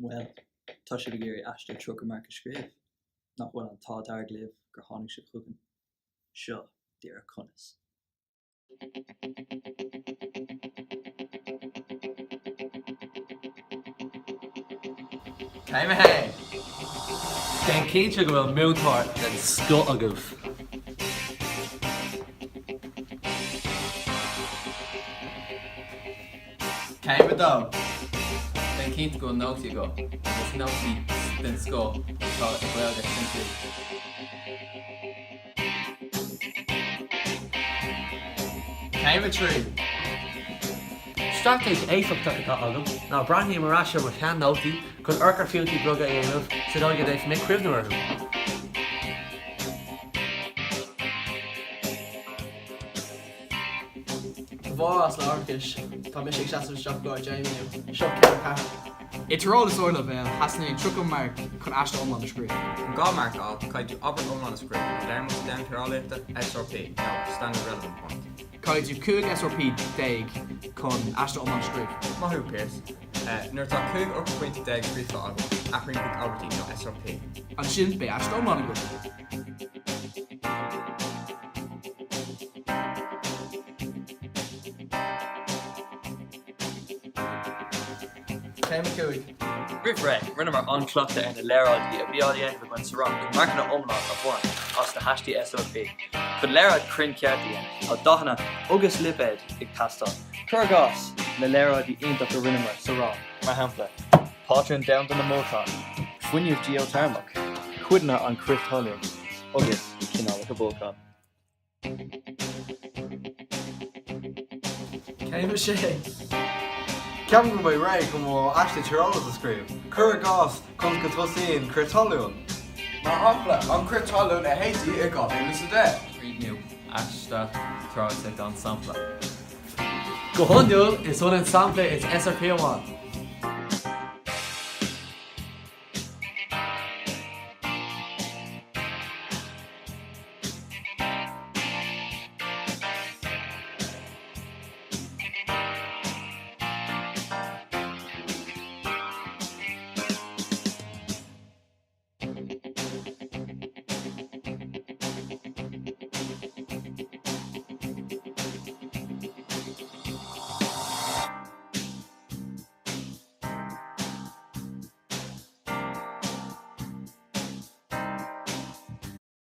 Bhuel, tá sibh ag iarraidh aiste 30 marc a scríobh? Nach bhfuil an t-ádh dearg libh gur tháinig sibh chugainn? Seo díreach conas. Céim 1. Déan cinnte go bhfuil múinteoir den scoth agaibh. Céim 2. Déan cinnte go bhfuil nótaí agat, agus nótaí den scoth atá i Gaeilge simplí. Céim 3. Straitéis éifeachtach atá agam ná breathnaím ar ais ar mo shean-nótaí chun eochairphointí beaga a dhéanamh sa dóigh go bhféadfaidh mé cuimhneamh orthu. De bharr asláithreachais, tá mise ag seasamh isteach i gcomhair Jamie inniu. Seo céim 4. I Tíreolas Ardleibhéil, theastaíonn 30 marc chun aiste iomlán a scríobh. Chun 2 marc a fháil, caithfidh tú abairt iomlán a scríobh de réir Mo Domhan Tíreolaíochta, SRP, nó Standard Relevant Point. Caithfidh tú 15 SRP chun aiste iomlán a scríobh. Maith thú, Pearse. Nuair atá 15 eochairphointe scríofa agat, athraím chuig abairtí nó SRP. Ansin beidh aiste iomlán agat. Céim 5. Roimh ré, rinneamar an-chleachtadh ar na léaráidí a bhí á dhéanamh againn sa rang chun marcanna iomlán a bhaint as na haistí SRP. Chun léaráid cruinn ceart a dhéanamh, tá dathanna agus lipéid ag teastáil. Cuir i gcás, na léaráidí iontach a rinneamar sa rang, mar shampla, pátrún domhanda na mbolcán, fuinneamh geoiteirmeach, codanna an crith talún, agus cineálacha bolcán. Céim 6. Ceapaim go mbeidh réidh chun mo aiste tíreolais a scríobh. Cuir i gcás, conas go tosaíonn crith talún. Mar shampla, an crith talún i Haiti i 2010. Críochnú aiste tráite gan sampla. Go hiondúil, is ionann sampla is SRP amháin.